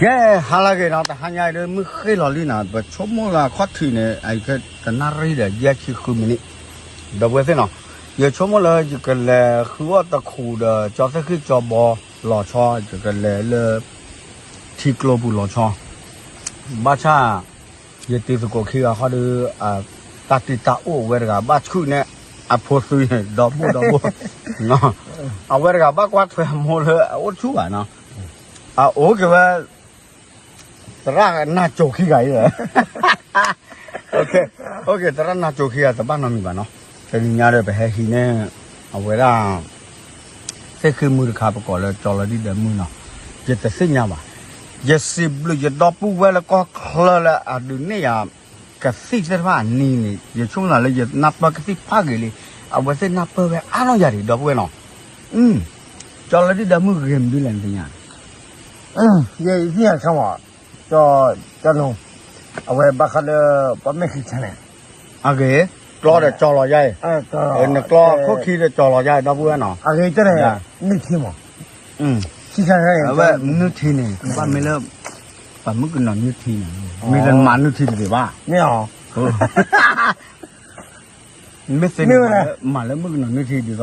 ကဲ, ဟါလၢအဂ့ၤနီၤ, တဟါညါအံၤဒ်မုၢ်ဃ့ၢ်လီၤလံနီၤ, ပဆိကမိၣ်လၢအခီၣ်ထံးန့ၣ် အံၤတနၣ်ရံၣ်ဒီးယဲၢ်ဆံဃုမံးနံး, ဒီပုၢ်ဝဲၢ်သ့ၣ်နီၤ, ယဆိကမိၣ်လၢယကလဲၤဃုအီၣ်တခူးဒီး ကၠီသ့ၣ်ဃံၣ်ကၠီဘီလီၤဆီ, ယကလဲၤလၢ ထံကျိပူၤလီၤဆီ, ဘၣ်ဆၣ် ယတံၤသကိးခံဂၤဃီဒီး တၢ်တံာ်တာ်အိၣ်ဝဲတဂၤ ဘၣ်ဆူၣ်န့ၣ် အဖိသု ဒီဘိၣ်ဒီဘိၣ်, အဝဲတဂၤဘၣ်ကွၢ်ထွဲအမိၢ်လၢအအိၣ်ဆူၣ်ဘၣ်နီၤ, အအိၣ်က့ၤဝဲ သရၣ်နၢ်ကၠိၤခံဂၤအံၤ, သရၣ်နၢ်ကၠိၤခံဂၤ တဘၣ်နီတမံၤဘၣ်နီၤ, တနံၤညါဒီးပဟဲဟံးန့ၢ် အဝဲဒၣ် သ့ၣ်ဃံမုၣ်တခါ ပကိးလၢကၠီလီၤဒံၣ်ဒၢမုၣ်နီၤ, ယတသ့ၣ်ညါဘၣ်, ယစံးဘျုးယဒီပုၢ်ဝဲၢ်လၢကီၢ်ချၢလၢအဒုးနဲၣ်ယၤ ကသံၣ်သ့ၣ်တဖၣ်အနံၤန့ၣ် ယဆိကမိၣ်လၢယနၢ်ပၢၢ်ကသံၣ်ဖးဂ့ၤလံ, အဝဲသ့ၣ်နၢ်ပၢၢ်ဝဲအါနီၢ်ယၤဒံး ဒီပုၢ်ဝဲၢ်နီၤ, ကၠီလီၤဒံၣ်ဒၢမုၣ်ဂ့ၤမနုၤလဲၣ်နသ့ၣ်ညါ ယသ့ၣ်ညါတခါမး, ကၠီ, ကၠီနူ, အဝဲဘၣ်ဃးလၢ ပှၤမဲာ်ခံဆါန့ၣ်, အဂ့ၤ, ကျီဒီးကၠီလီၤယါအံၤ, နကျီခိၣ်ခံဒီးကၠီလီၤယါအံၤ ဒီပုၢ်ဝဲၢ်နီၤ, အဂ့ၤကၠီန့ၣ်, နုၢ်ထံမး, အဝဲနုၢ်ထံန့ၣ် ကဘၣ်မ့ၢ်လၢ ပှၤမုၣ်ကနီၤနုၢ်ထံန့ၣ်, မ့ၢ်လၢနမၤနုၢ်ထံတဂ့ၤဘၣ်, မ့ၢ်အီၤ မ့ၢ်သ့န့ၣ် မၤလၢမုၣ်ကနီၤနုၢ်ထံဒ်သိးလၢ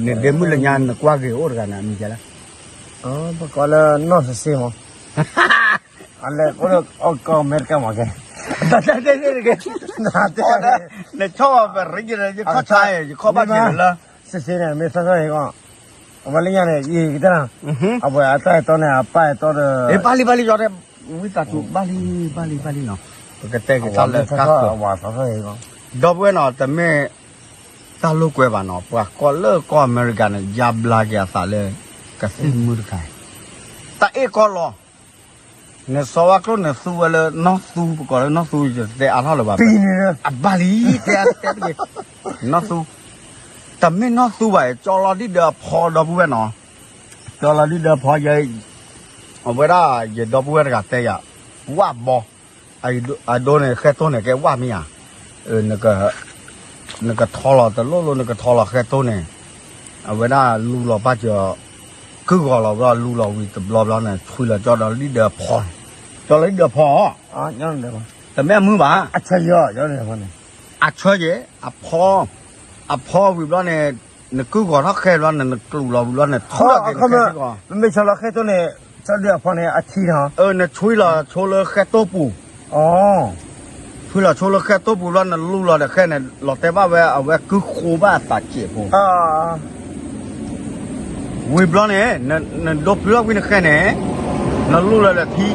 နဒဲမုၣ်လၢညါ နကွၢ်ဂ့ၤအိၣ်တဂၤန့ၣ် အမံၤဒ်လဲၣ်, ပကိးလၢနီၢ်စ့စ့မး, အလဲၤအိၣ်လၢကီၢ်အမဲရကၤမးကဲ, နဆီၣ်ပရ့ယခီၣ်ဆါ ယခီၣ်ဘၣ်က့ၤလၢ စ့စ့န့ၣ် မ့ၢ်ဆီၣ်ဆီၣ်အံၤကီး, အဝဲလၢညါန့ၣ် ယကတဲနၤ, အဝဲအတၢ်အဲၣ်တီန့ၣ် အပၢ်အဲၣ်တီဒီး, ဘၣ်လံဘၣ်လံ ယီၤတဲ, ဝံသးစူၤ ဘၣ်လံဘၣ်လံဘၣ်လံနီၤ, ပကတဲက့ၤတၢ်လၢတၢ်ကီၢ်, ဒီပုၢ်ဝဲၢ်နီၤ တမ့ၢ်တၢ်လိာ်ကွဲဘၣ်နီၤ, ပှၤကိးလၢကီၢ်အမဲရကၤန့ၣ် ယါဘျါက့ၤအသးလၢ ကသံၣ်မုၣ်တခါ, တၢ်အ့ၣ်ကီၢ်လီၤ နစီၤဝါကျိၣ်န့ၣ်သူဝဲလၢနီၢ်သူ ပကိးလၢနီၢ်သူ ယတဲအါထီၣ်လၢၤဘၣ်, အဘၣ်လံ တဲတဲတက့ၢ်, နီၢ်သူ, တမ့ၢ်နီၢ်သူဘၣ်, ကၠီလီၤဒံၣ်ဒၢအဖီ ဒီပုၢ်ဝဲၢ်နီၤ, ကၠီလီၤဒံၣ်ဒၢအဖီ, အဝဲဒၣ်ယဒီပုၢ်ဝဲၢ်တဂၤတဲယၤ, ဝၣ်ဘီ, အဒိန့ၣ် ဃဲတိၢ်န့ၣ် ကဲဝၣ်မ့ၢ်ဧါ, နကထီလီၤတလိၣ်လိၣ် နကထီလီၤဃဲတိၢ်န့ၣ်, အဝဲဒၣ်လူလီၤဘၣ်စၢၤ, ကုၢ်ဂီၤလီၤဘျီ လူလီၤဝံၤတဘျီဘျီန့ၣ် ဆွံလီၤကၠီလီၤဒံၣ်ဒၢအဖီ, ကၠီလီၤဒံၣ်ဒၢအဖီ, တမ့ၢ်အမုၢ်ဘၣ်, အဆၢယဲ, အဖီ, အဖီဝံၤဘျီန့ၣ်, နကုၢ်ဂီၤထီၣ်ဃဲဘျီန့ၣ် နကျူးလီၤဝံၤဘျီန့ၣ် ထီၣ်က့ၤဃဲ, နဆွံလီၤဆိလၢဃဲတိၢ်ပူၤ ဆွံလီၤဆိလၢဃဲတိၢ်ပူၤဘျီ နလူလီၤဒီးဃဲန့ၣ် လီၤတဲာ်ဘၣ်ဝဲအဝဲကုၢ်ဃိဘၣ်အသးစဲးဖိ, ဝံၤဘျီန့ၣ်, နဒိဖုထီၣ်ကွံာ်နဃဲန့ၣ်, နလူလီၤဒီး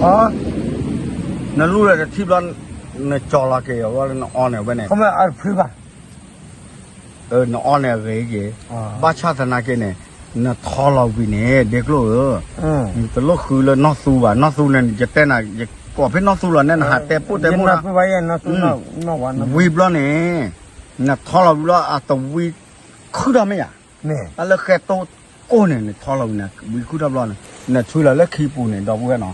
ထံ, နလူလီၤဒီးထံဘျီ, နကၠီလီၤက့ၤအီၤလၢနအီန့ၣ်ဝဲန့ၣ် နအီန့ၣ်အဂ့ၤ, ဘၣ်ဆၣ်သနာ်က့န့ၣ်, နထီလီၤဝံၤန့ၣ် ဒ့ကျိၣ်ဧၢ, နတလိၣ်ဃုလၢနီၢ်သူဘၣ်, နီၢ်သူန့ၣ် ယတဲနၤ ယကိးဖဲနီၢ်သူလီၤန့ၣ် နဟးတဲပိၢ်တဲမိၢ်, ဝံၤဘျီန့ၣ်, နထီလီၤဝံၤဘျီ အတဝံခုၣ်ထီၣ်မ့ၢ်ဧါ, တၢ်လၢဃဲတိၢ်ကိၢ်န့ၣ် နထီလီၤဝံၤန့ၣ် ဝံခုၣ်ထီၣ်ဘျီန့ၣ် နဆွံလီၤလၢခံပူၤန့ၣ် ဒီပုၢ်ဝဲၢ်နီၤ,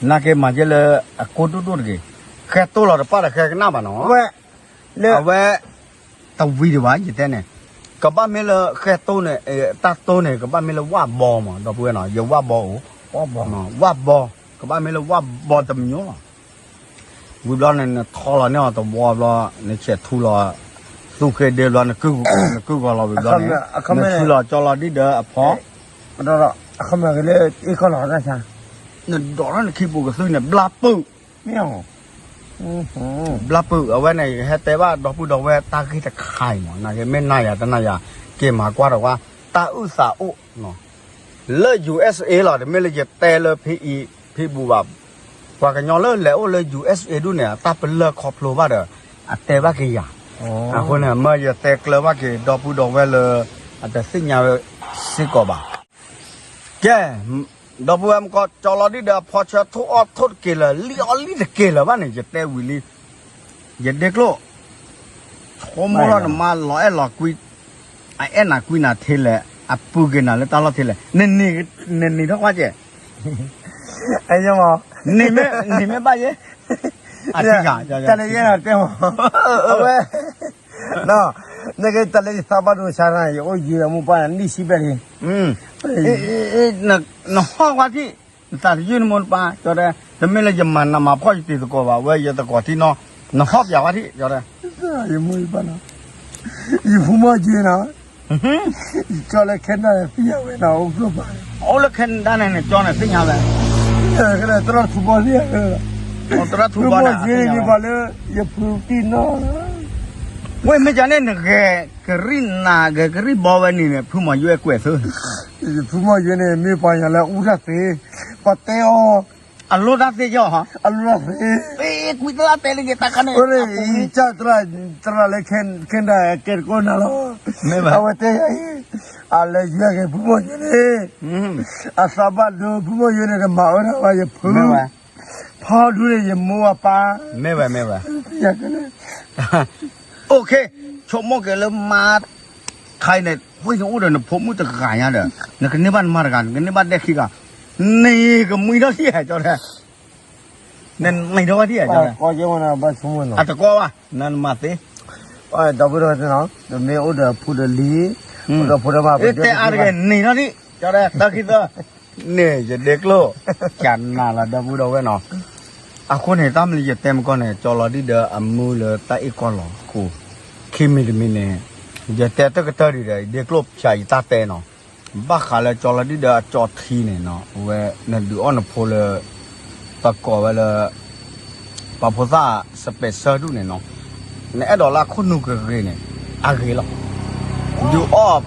နာ်က့မၤကဲလၢအကိၢ်ဒိၣ်ဒိၣ်တဂ့ၤ, ဃဲတိၢ်လီၤတပၣ်ဒီးဃဲကနၣ်ဘၣ်နီၤ, အဝဲ တဝံတဘၣ် ယတဲန့ၣ်, ကဘၣ်မ့ၢ်လၢဃဲတိၢ်န့ၣ်, တၢ်တိၢ်န့ၣ် ကဘၣ်မ့ၢ်လၢဝၣ်ဘီမး ဒီပုၢ်ဝဲၢ်နီၤ, ယဝၣ်ဘီအိၣ်, ဝၣ်ဘီ, ကဘၣ်မ့ၢ်လၢဝၣ်ဘီတမံၤလီၤ, ဝံၤဘျီန့ၣ် နထီလီၤန့ၢ်အီၤတဝီဘျီ, နဆဲးထူလီၤ, သူဃ့ဒ့ဘျီ, နကုၢ်ဂီၤလီၤဝံၤဘျီန့ၣ်, နဆွံလီၤကၠီလီၤဒံၣ်ဒၢအဖီ, နဒိးထီၣ်နခံပူၤကသုန့ၣ် ဘျါပုၢ် ဘျါပုၢ်, အဝဲန့ၣ် ယဟဲတဲဘၣ်ဒီပုၢ်ဒီဝဲၢ်တၢ်ဂ့ၢ်တခါအံၤမး, နာ်က့မ့ၢ်နၤယၤတနၤယၤ, က့ၤမၤကွၢ်ဒီးဝဲ, တၢ်အုၣ်သးအိၣ်, လၢ ယူႇအၢၣ်စ်ဢေး လီၤ, တမ့ၢ်လၢယတဲလၢဖဲအံၤ, ဖဲပူၤဘၣ်, ပှၤကညီလၢလဲၤအိၣ်လၢ ယူႇအၢၣ်စ်ၡေး ဒူၣ်န့ၣ် အတၢ်ပလၢၢ်ခီဖျိဘၣ်ဒီး, အတဲဘၣ်က့ၤယၤ, အဃိန့ၣ် မၢယတဲကျၢၤဘၣ်က့ၤ ဒီပုၢ်ဒီဝဲၢ်လၢ အတသ့ၣ်ညါဝဲစ့ၢ်ကီးဘၣ်. ကဲ, ဒီပုၢ်ဝဲၢ်မကီး ကၠီလီၤဒံၣ်ဒီးအဖီဆၢ ထိၣ်အီၣ်ထိၣ်တက့ၤလၢၤ, လံၣ်အီၣ်လံၣ်တက့ၤလၢၤဘၣ်န့ၣ် ယတဲဝံၤလံ, ယဒ့ကျိၣ် ဆိကမိၣ်လီၤနမါလီၤအဲၣ်လီၤကွံ, အအဲၣ်နၤကွံနၤထဲလဲၣ်, အပုၢ်က့ၤနၤလၢတၢ်လီၢ်ထဲလဲၣ်, နနံၤထီၣ်ကွၢ်ကဲ, နမ့ၢ်ဘၣ်ယဲ, တၢ်လၢယဲတဲမး, အဝဲ, နကတၢ်လၢယသးဘၣ်ဒိဆါနၤ ယအိၣ်ယံၤဒီးမိၢ်ပၢ်နၤ နံၣ်ဆံဘျဲၣ်လံ, နဟီၣ်ကွၢ်ထံၣ်, နသးတယုၢ်နမိၢ်နပၢ် ကၠီတဲ, တမ့ၢ်လၢယမၤနးမၤဖှီၣ်ယတံၤသကိးဘၣ် ဝဲယသကိးထံနီၤ, နဟီၣ်ပၠးဝဲထံၣ် ကၠီတဲ, ယမိၢ်ယပၢ်နီၤ, ယဖိမီၢ်က့နီၤ, ယကၠီလၢ Canada သ့ၣ်ညါဝဲနီၤ, အိၣ်ဖျိဘၣ်, အိၣ်လၢ Canada န့ၣ် နကၠီန့ၣ်သ့ၣ်ညါဝဲ, သရၢထူဘီသ့ၣ်ညါဝဲ, သရၢထူဘီန့ၣ် ဖိမီၢ်က့န့ၣ် ယပာ်လၢ ယဖုတံၢ်နီၤ ဝဲမ့ၢ်ကန့ၣ် နဂဲၤကရံၣ်နၤ ဂဲၤကရံၣ်ဘီဝဲန့ၣ်န့ၣ် ဖုမီၢ်ယွဲကွဲးသု, ယဖုမီၢ်ယွဲန့ၣ် မ့ၢ်ပှၤညါလၢအူတၢ်သ့, ပှၤတဲအီၤ, အလိၣ်တၢ်သ့ကီး, အလိၣ်တၢ်သ့, ကွံတလၢတဲလၢက့ၤတၢ်ခါန့ၣ်, သရၣ်လၢ Canada ကဲတကိးနၤလီၤ, အဝဲတဲယၤအံၤ, အလဲၤယွဲက့ၤဖုမီၢ်ယွဲန့ၣ်, အသးဘၣ်ဒိဖုမီၢ်ယွဲန့ၣ် တမၤအၢတၢ်ဘၣ်ယဖု ဖီဒူန့ၣ် ယမိၢ်အပၢ်, မ့ၢ်ဝဲ, မ့ၢ်ဝဲ, ယကလဲၤ, OK, ဆိကမိၣ်က့ၤလၢမါ ခါအံၤန့ၣ် ဝဲနအိၣ်ဒီးနဖိမုၣ်တဂၤညါဒီး နကန့ၢ်ဘၣ်နမါတဂၤ နကန့ၢ်ဘၣ်ဒဲခံဂၤ, နကမှံထီၣ်ထံၣ်ဧါ ကၠီတဲ, နန့ၢ်ထီၣ်ဘၣ်ထံၣ်ဧါ ကၠီတဲ, အတကီဘၣ် နနမၤသ့, ဒီပုၢ်ဒီဝဲၢ်သ့ၣ်နီၤ ပမ့ၢ်အိၣ်ဒီးဖိဒီးလံၤ, အိၣ်ဒီးဖိဒီးမါ ပတဲအါတဂ့ၤ န့ၢ်ထီၣ်ဒံး ကၠီတဲ တၢ်ခံသၢ, န့ၣ် ယဒ့ကျိၣ်, ကနၤလီၤ ဒီပုၢ်ဒီဝဲၢ်နီၤ, အဃိန့ၣ် တၢ်မနုၤယတဲမကီၢ်န့ၣ် ကၠီလီၤဒံၣ်ဒီးအမူလၢတၢ်အ့ၣ်ကီၢ်လီၤအဃိ, ခံမံၤတမံၤန့ၣ်, ယတဲတကတၢၢ်ဒံးဒီး ယဒ့ကျိၣ်ဖျါယတၢ်တဲနီၤ, ဘၣ်ဃးလၢကၠီလီၤဒံၣ်ဒီးအကၠီထံန့ၣ်နီၤ အဝဲနဒုးအီၣ်နဖိလၢ ပကိးဝဲလၢ ပှၤဖိသၣ်စပဲးဆၢဒူၣ်န့ၣ်နီၤ, နအဲၣ်ဒိးလၢအခိၣ်နူာ်ကဂ့ၤန့ၣ် အဂ့ၤလီၤ. ဒုးအီၣ်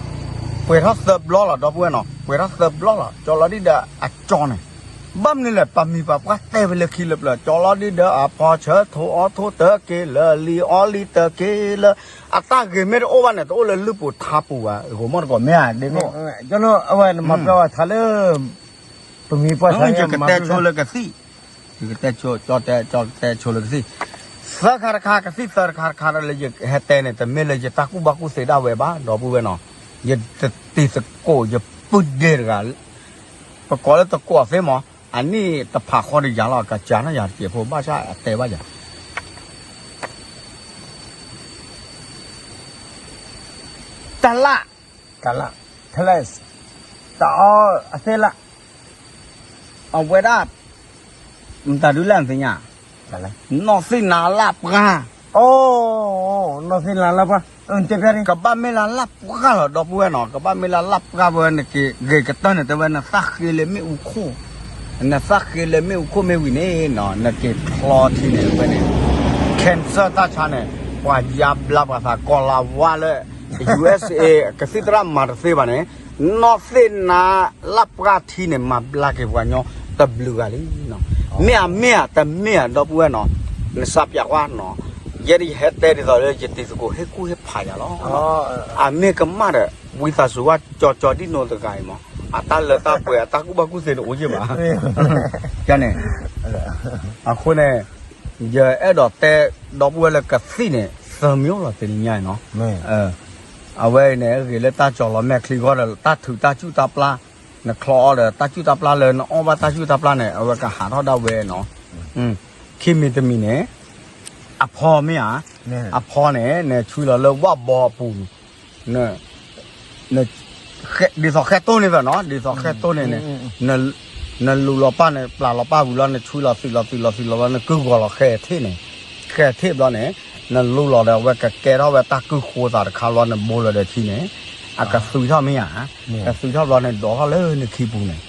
ပှဲၤထီၣ်သၢဘျီလီၤ ဒီပုၢ်ဝဲၢ်နီၤ, ပှဲၤထီၣ်သၢဘျီလီၤ ကၠီလီၤဒံၣ်ဒီးအကၠီန့ၣ်, ဘၣ်မနုၤလဲၣ် ပှၤမံၤပှၤပှၢ်တဲဝဲလၢခံလၢပျၢၤ ကၠီလီၤဒံၣ်ဒီးအဖီဆၢထိၣ်အီၣ်ထိၣ်တက့ၤလၢလံၤအီလံၤတက့ၤလၢ, အတၢ်ဂ့ၤမ့ၢ်တအိၣ်ဘၣ်န့ၣ် တအိၣ်လၢလုၢ်ပူၤထါပူၤဘၣ် ဂိၤမီၢ်တကိးမ့ၢ်ဧါ ဒ့ကျိၣ်, အဝဲနမၤပျီဝဲထါလၢ ပမံၤပှၢ်ဆါ ယကတဲဆိလၢကသံၣ်, ယကတဲဆိ ကၠီတဲ ကၠီတဲဆိလၢကသံၣ်, သၢခါတခါ ကသံၣ်သၢတခါတခါဒီးလၢယဟဲတဲန့ၣ် တမ့ၢ်လၢယတၢ်ကူၣ်ဘၣ်ကူၣ်သ့ဒၣ်ဝဲဘၣ် ဒီပုၢ်ဝဲၢ်နီၤ, ယတတံၤသကိး ယပုၢ်ဒ့တဂၤ, ပကိးလၢသကိးသ့မး, အနံၣ်တဖးဃီဒီးယၤလီၤ ကစၢ်နီၢ်ယၤတစဲးဖိ ဘၣ်ဆၣ်အတဲဘၣ်ယၤ တလၣ်, တလၣ်, တလၣ်, တအီအသ့ၣ်လၣ်, အဝဲဒၣ်, မတၤဒုလၢနသ့ၣ်ညါ, နီၢ်သ့ၣ်နၤလၢ်ပှၢ်, နီၢ်သ့ၣ်နၤလၢ်ပှၢ်, ကဘၣ်မ့ၢ်လၢလၢ်ပှၢ်လီၤ ဒီပုၢ်ဝဲၢ်နီၤ, ကဘၣ်မ့ၢ်လၢလၢ်ပှၢ်ဝဲ နက့ၤဂ့ၤကတၢၢ်န့ၣ် တဲဝဲနသၣ်ဃ့လၢမ့ၣ်အူခိၣ်, နသၣ်ဃ့လၢမ့ၣ်အူခိၣ်မ့ၢ်ဝံၤန့ၣ်နီၤ နက့ၤချီထံန့ၣ်ဝဲန့ၣ် cancer တၢ်ဆါန့ၣ် ပှၤယါဘျါပှၤသးကီၢ်လၢဝါလၢ USA ကသံၣ်သရၣ်မၤတသ့ဘၣ်န့ၣ် နီၢ်သ့ၣ်နၤလၢ်ပှၢ်ထံန့ၣ် မၤဘျါက့ၤပှၤညီတဘျုးဂၤလံနီၤ, မ့ၢ်အမ့ၢ်ဧါ တမ့ၢ်ဧါ ဒီပုၢ်ဝဲၢ်နီၤ, နစးပၠးကွၢ်နီၤ, ယဲဒၣ်ယဟဲတဲဒ်သိးလၢယတံၤသကိးဟ့ၣ်ကူၣ်ဟ့ၣ်ဖးယၤလီၤ, အမ့ၢ်ကမၣ်ဒီး ဝံသးစူၤဝဲကၠီကၠီဒ်နိတဂၤအံၤမး, အတၢ်လၢတၢ်ပှဲၤအတၢ်ကူၣ်ဘၣ်ကူၣ်သ့တအိၣ်ယဲၢ်ဘၣ်, န့ၣ်, အဃိန့ၣ် ယအဲၣ်ဒိးတဲ ဒီပုၢ်ဝဲၢ်လၢကသံၣ်န့ၣ် သၢမံၤအိၣ်လီၤတနံၤညါအံၤနီၤ, အဝဲအံၤန့ၣ် အဂ့ၤလၢတၢ်ကၠီၤလီၤမဲာ်ချံဂီၢ်ဒီး တၢ်ထုးတၢ်ကူၣ်တၢ်ပျၢ်, နချီအီၤဒီး တၢ်ကူၣ်တၢ်ပျၢ်လၢနအီၣ်ဘၣ်တၢ်ကူၣ်တၢ်ပျၢ်န့ၣ် အဝဲကဟးထီၣ်ဒၣ်ဝဲနီၤ, ခံမံၤတမံၤန့ၣ် အဖီမ့ၢ်ဧါ, အဖီန့ၣ် နဆွံလီၤလၢဝၣ်ဘီအပူၤ ဒ်သိးဃဲတိၢ်န့ၣ်သ့ၣ်နီၤ, ဒ်သိးဃဲတိၢ်န့ၣ်န့ၣ်, နလူၤလီၤပၢ်န့ၣ် ပျၢ်လီၤပၢ်ဝံၤလီၤ နဆွံလီၤသွံၣ်လီၤသွံၣ်လီၤသွံၣ်လီၤဘျီ နကုၢ်ဂီၤလီၤဃဲထ့ၣ်န့ၣ်, ဃဲထ့ၣ်ဘျီန့ၣ်, နလူလီၤဒီး အဝဲကကဲထီၣ်ဝဲတၢ်ကုၢ်ဃိသးတခါဘျီ နဘိလီၤဒီးထံန့ၣ်, အကသွံထီၣ်မ့ၢ်ဧါ, ကသွံထီၣ်ဘျီန့ၣ် ဒိးထီၣ်လၢနခံပူၤန့ၣ်,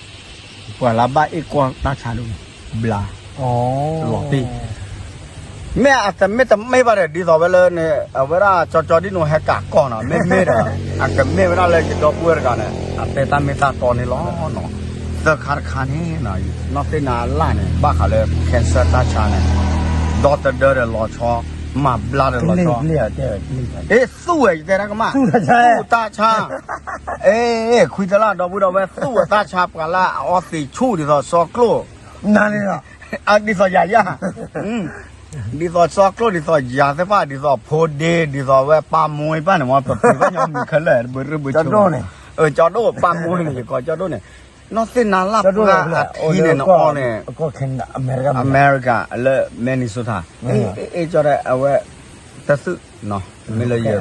ပှၤလၢဘၣ်အ့ၣ်ကွီၢ်တၢ်ဆါဒ်န့ၣ်, ဘျါ, လီၤတံၢ် မ့ၢ်အတမ့ၢ်တမ့ၢ်ဘၣ်ဒီး ဒ်သိးဝဲလၢန့ၣ် အဝဲဒၣ်ကၠီကၠီဒ်နိဟဲကးကီၢ်နီၤ, မ့မ့ၢ်ဒီး အကမ့ၢ်ဝဲဒၣ်လၢယဒီပုၢ်ဝဲၢ်တဂၤန့ၣ် အတဲတၢ်မ့ၢ်တၢ်တီန့ၣ်လီၤနီၤ, သၢခါတခါန့ၣ်, နီၢ်သ့ၣ်နၤလၢ်န့ၣ် ဘၣ်ဃးလၢ cancer တၢ်ဆါန့ၣ်, ဒီတဒၢဒီးလီၤဆီ, မၤဘျါဒီးလီၤဆီ, အ့ သူၣ်ဝဲ ယတဲတၢ်ကမၣ်, သူၣ်တၢ်ဆါ, အ့ ခွံတလၢ်ဒီပုၢ်ဒီဝဲၢ် သူၣ်ဝဲတၢ်ဆါ ပှၤလၢအအီသံးဆူၣ်ဒ်သိးစီကျိၣ် ဒ်သိးယၤယၤ, ဒ်သိးစီကျိၣ် ဒ်သိးယၤသ့ၣ်တဖၣ် ဒ်သိးဖိဒ့ ဒ်သိးဝဲပၢ်မူအံၤပၣ်န့ၣ် မ့ၢ်ပပှ့ၤဘၣ်ညီမုၢ်ခဲလၢာ် ဘုရ့ဘုကၠီဒိၣ်န့ၣ်, ကၠီဒိၣ် ပၢ်မူန့ၣ် ယကိးကၠီဒိၣ်န့ၣ်, နီၢ်သ့ၣ်နၤလၢ်ပှၢ်အထံန့ၣ် နအီန့ၣ်, America လၢ Minnesota, အ့ၣ်ကၠီဒၣ် အဝဲ တသုၣ်, မ့ၢ်လၢယ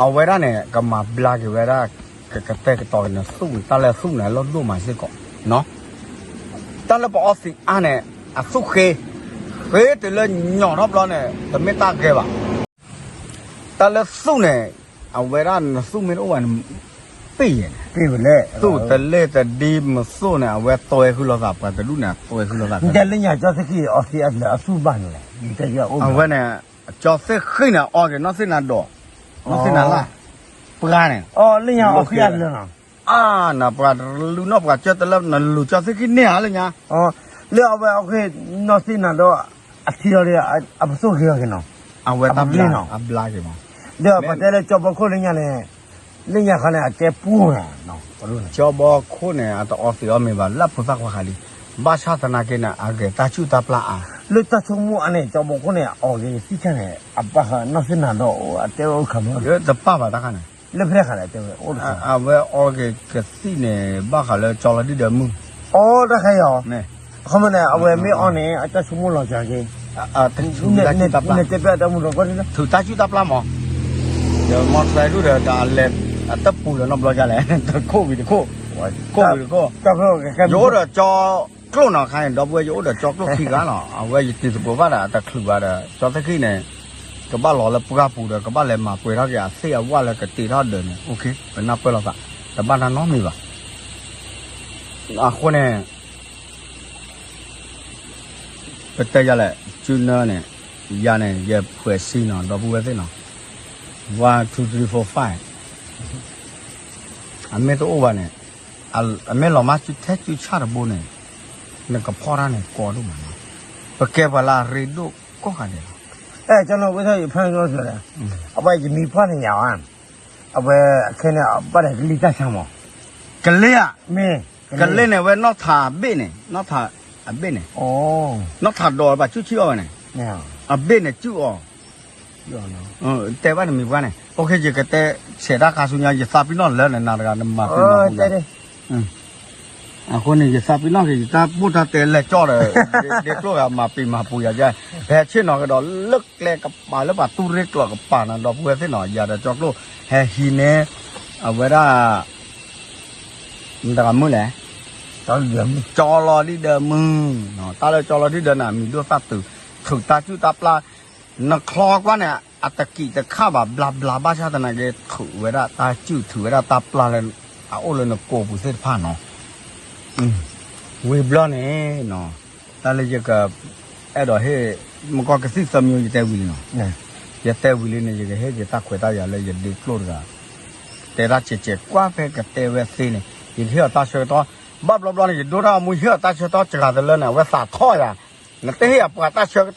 အဝဲဒၣ်န့ၣ် ကမၤဘျါက့ၤဝဲဒၣ် ကကတဲာ်ကတီၤက့ၤနသူၣ်န့ၣ် တၢ်လၢသူၣ်န့ၣ် လီၢ်ဒိၣ်မးစ့ၢ်ကီး, နီၢ် တၢ်လၢပအီသံးအါန့ၣ် အသူၣ်ဃ့, ဃ့တုၤလၢညီၣ်ထီၣ်ဘျီန့ၣ် တမ့ၢ်တၢ်ဂဲၤဘၣ်. တၢ်လၢသူၣ်န့ၣ် အဝဲဒၣ်နသူၣ်မ့ၢ်တအိၣ်ဘၣ်န့ၣ် ပ့ၢ်ယဲၢ်န့ၣ်, သူၣ်တလ့ၢ်တဒံမသူၣ်န့ၣ် အဝဲတွဲဃုာ်လိာ်သး ပှၤတဒူၣ်န့ၣ် တွဲဃုာ်လိာ်သး. တဲလၢညါကၠီသ့ၣ်ခံအီသံးအလၢအသူၣ်ဘၣ်န့ၣ်လဲၣ်, အဝဲန့ၣ် ကၠီသ့ၣ်ဃံန့ၣ် အီက့ၤနီၢ်သ့ၣ်နၤဒိး, နီၢ်သ့ၣ်နၤလၢ်, ပှၤန့ၣ်, လၢညါအီသံးအလၢာ်နီၤ, အါ နပှၤလူၤနီၢ်ပှၤကၢတလၢ နလူၤကၠီသ့ၣ်ခံန့ၢ်ဧါလၢညါ, လၢအဝဲအီက့ၤနီၢ်သ့ၣ်နၤဒိး အထံလီၤဒီး အပသိၣ်က့ၤအီၤက့ၤနီၤ, အဝဲတၢ်ဘျါက့ၤမး, ဒီးပှၤတဲလၢကၠီဘီခိၣ်လၢညါန့ၣ်, လၢညါခီန့ၣ် အကဲပူၤ, ကၠီဘီခိၣ်န့ၣ် အတအီသံးအီမ့ၤဘၣ် လၢဖိသၣ်ခွါဃးလံ, ဘၣ်ဆၣ်သနာ်က့န့ၣ် အဂဲၤတၢ်ဆူၣ်တၢ်ပျၢ်အါ, လၢတၢ်ဆိကမိၣ်အါန့ၣ် ကၠီဘီခိၣ်န့ၣ် အီက့ၤသံၣ်ခါန့ၣ် အဘၣ်ဃးနီၢ်သ့ၣ်နၤဒိးအတဲဝဲအိၣ်တခါမ့ၢ်, တပၢ်ဘၣ်တၢ်ခါန့ၣ်, လၢဖဲခါန့ၣ်တဲဝဲအိၣ်တခါ, အဝဲအီက့ၤကသံၣ်န့ၣ် ဘၣ်ဃးလၢကၠီလီၤဒံၣ်ဒီးမုၢ်, အီတၢ်ခါအံၤအီၤ, အခီပညီန့ၣ် အဝဲမ့ၢ်အီန့ၣ် အတၢ်ဆိကမိၣ်လီၤစှၤက့ၤ, ထုးတၢ်ဆူၣ်တၢ်ပျၢ်, ထုးတၢ်ဆူၣ်တၢ်ပျၢ်မး, ဒီးမီတြဲဒူၣ်ဒီး တၢ်အလဲၤ အတပူၤလၢၤနီတဘျီဒ်လဲၣ်, တခိၣ်ဝံၤတခိၣ်, ခိၣ်ဝံၤတခိၣ်, ယအိၣ်ဒီးကၠီကျိၣ်နီၤခါန့ၣ် ဒီပုၢ်ဝဲၢ် ယအိၣ်ဒီးကၠီကျိၣ်ခံဂၤလီၤ, အဝဲယတံၤသကိးဘၣ်ဒီး အတချုးဘၣ်ဒီး ကၠီသ့ၣ်ခံန့ၣ် ကဘၣ်လီၤလၢပှၢ်ပူၤဒီး ကဘၣ်လဲၤမၤပှဲၤထီၣ်က့ၤအသ့ၣ်အဝၣ်လၢကတ့ထီၣ်ဒၢးန့ၣ် ပနၢ်ပၢၢ်လိာ်သး, တဘၣ်တၢ်နီတမံၤဘၣ်. အဃိန့ၣ် ပတဲယၤလဲၣ်, စုနၢန့ၣ်, ယၤန့ၣ် ယဖှဲးစံနီၤ ဒီပုၢ်ဝဲၢ်သ့ၣ်နီၤ, one two three four five, အမ့ၢ်တအိၣ်ဘၣ်န့ၣ်, အမ့ၢ်လီၤမၢ်စုထဲစုဆၣ်တဘိန့ၣ်, နကဖီၣ်တၢ်န့ၣ်ကီဒိၣ်မးနီၤ, ပကဲပှၤလၢအရ့ဒိၣ်ကိးဂၤဒဲးလီၤ. အဲ ကၠီနီၤဝဲထီၣ်ယဖၢန့ၣ်ကီၢ်စၢၤလဲၣ်, အဝဲယမံၤဖီၣ်န့ၣ်ယၤဧါ, အဝဲခဲန့ၣ် ဘၣ်ဒီးကလံၤတၢ်ဆါမး, ကလ့ဧါ, မ့ၢ်, ကလ့န့ၣ် အဝဲနီၢ်ထးဘ့ၣ်န့ၣ်, နီၢ်ထးအဘ့ၣ်န့ၣ်, နီၢ်ထးဒီးဘၣ်စုၣ်ဆံအီၤဝဲန့ၣ်, အဘ့ၣ်န့ၣ်စုၣ်အီၤ, တဲဘၣ်နမံၤပှၢ်န့ၣ်, အိၣ်ခ့ ယကတဲဆဲးတၢ်ခါဆူညါ ယသးပ့ၤနီၣ်လၢနနၤတဂၤ နမၤပ့ၤမၤပူၤယၤ အဃိန့ၣ် ယသးပ့ၤနီၣ်က့ၤ ယတၢ်ဘိၣ်တၢ်တဲလဲၤကၠီဒီး ဒ့ကျိၣ်ဂၤမၤပံာ်မၤပူၤယၤ, ဟဲဆ့ၣ်နီၤကဒီးလၢကျဲကပၤ လၢပှၤတူၢ်ရ့ကျိာ်ကပၤနီၤ ဒီပုၢ်ဝဲၢ်သ့ၣ်နီၤ, ယၤဒီးကၠီကျိၣ် ဟဲဟံးန့ၢ် အဝဲဒၣ် မတၤဂၤမုၣ်လဲၣ်, ကၠီလီၤဒံၣ်ဒၢမုၢ်, တၢ်လၢကၠီလီၤဒံၣ်ဒၢန့ၣ် မံၤဒိၣ်သၣ်တုၤ ထုးတၢ်စုၣ်တၢ်ပျၢ်, နချီကွၢ်န့ၣ် အတကံးတခါဘၣ် ဘျါဘျါဘၣ်ဆၣ်သနာ်က့ ထုးဝဲဒၣ်တၢ်စုၣ် ထုးဝဲဒၣ်တၢ်ပျၢ်လၢ အအိၣ်လၢနကိာ်ပူၤသ့ၣ်တဖၣ်နီၤ, ဝံၤဘျီန့ၣ်နီၤ, တၢ်လၢယက အဲၣ်ဒိးဟ့ၣ် မကီကသံၣ်သၢမံၤ ယတဲဝံၤလံနီၤ, ယတဲဝံၤလံန့ၣ် ယကဟ့ၣ်က့ၤတၢ်ခွဲးတၢ်ယာ်လၢယဒ့ကျိၣ်တဂၤ, တဲတၢ်စဲးစဲးကွၢ်ဖဲကတဲဝဲသ့န့ၣ် ယကဟ့ၣ်အီၤတၢ်ဆၢကတီၢ်, ဘၣ်ဘျီဘျီန့ၣ် ယဒိတၢ်အမူ ယဟ့ၣ်အီၤတၢ်ဆၢကတီၢ်စှၤတလၢန့ၣ် အဝဲသးထီၣ်ယၤ, နတဟ့ၣ်ယၤပှၤတၢ်ဆၢကတီၢ်ဒီး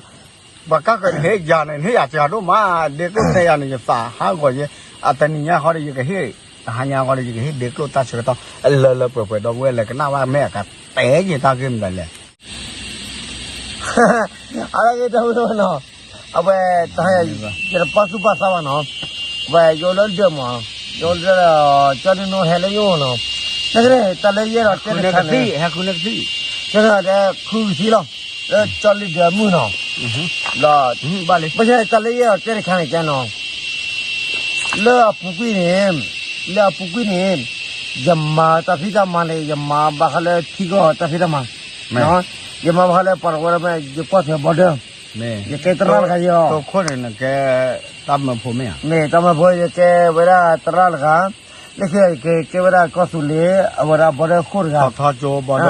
ပှၤကါဃၢၤန့ၣ်ဟ့ၣ်ယၤန့ၣ် နဟ့ၣ်ယၤစှၤဒိၣ်မး, ဒ့ကျိၣ်တဲယၤန့ၣ် ယသးဟးဂီၤယဲ, အတနံၤညါဃီဒီး ယကဟ့ၣ် တဟါညါဃီဒီး ယကဟ့ၣ်ဒ့ကျိၣ်တၢ်ဆၢကတီၢ် လၢလၢပှဲၤပှဲၤ ဒီပုၢ်ဝဲၢ်လဲၤကနၣ်ဘၣ် မ့ၢ်အကတဲယတၢ်ဂ့ၢ်မနုၤလဲၣ်. အါတက့ၢ် ဒီပုၢ်ဝဲၢ်နီၤ, အဝဲတဟါ ယတပာ်သူၣ်ပာ်သးဘၣ်နီၤ, အဝဲယအိၣ်လၢဒၢးမး, ယအိၣ်လၢဒၢးဒီး ကၠီဒုနိဟဲလၢယအိၣ်နီၤ, နကရဲၣ် တၢ်လၢယအဲၣ်ဒိးတဲတခါန့ၣ်, ဟဲဃုန့ၢ်ကသံၣ်, တဲဒီး ဃုကသံၣ်လီၤ, လၢကၠီလံဒၢးမုၢ်နီၤ, ဒီး ဘၣ်ဆၣ်တၢ်လၢယအဲၣ်ဒိးတဲတခါန့ၣ် ကဲနီၤ လၢအပူၤကွံာ်န့ၣ်, လၢအပူၤကွံာ်န့ၣ်, ယမၤတၢ်ဖံးတၢ်မၤန့ၣ် ယမၤဘၣ်ဃးလၢထံကီၢ်တၢ်ဖံးတၢ်မၤ, ယမၤဘၣ်ဃးလၢပှၤတဝၢတမ့ၢ် ယကွၢ်ထွဲ border, ယကဲသရၣ်တဂၤယီၤ, မ့ၢ်တၢ်မၢဖိ ယကဲဝဲဒၣ်သရၣ်တဂၤ, လၢခံက့ၤကဲဝဲဒၣ်ကီၢ်သူလ့ၤ အဝဲဒၣ် border ခိၣ်တဂၤ, ဘၣ်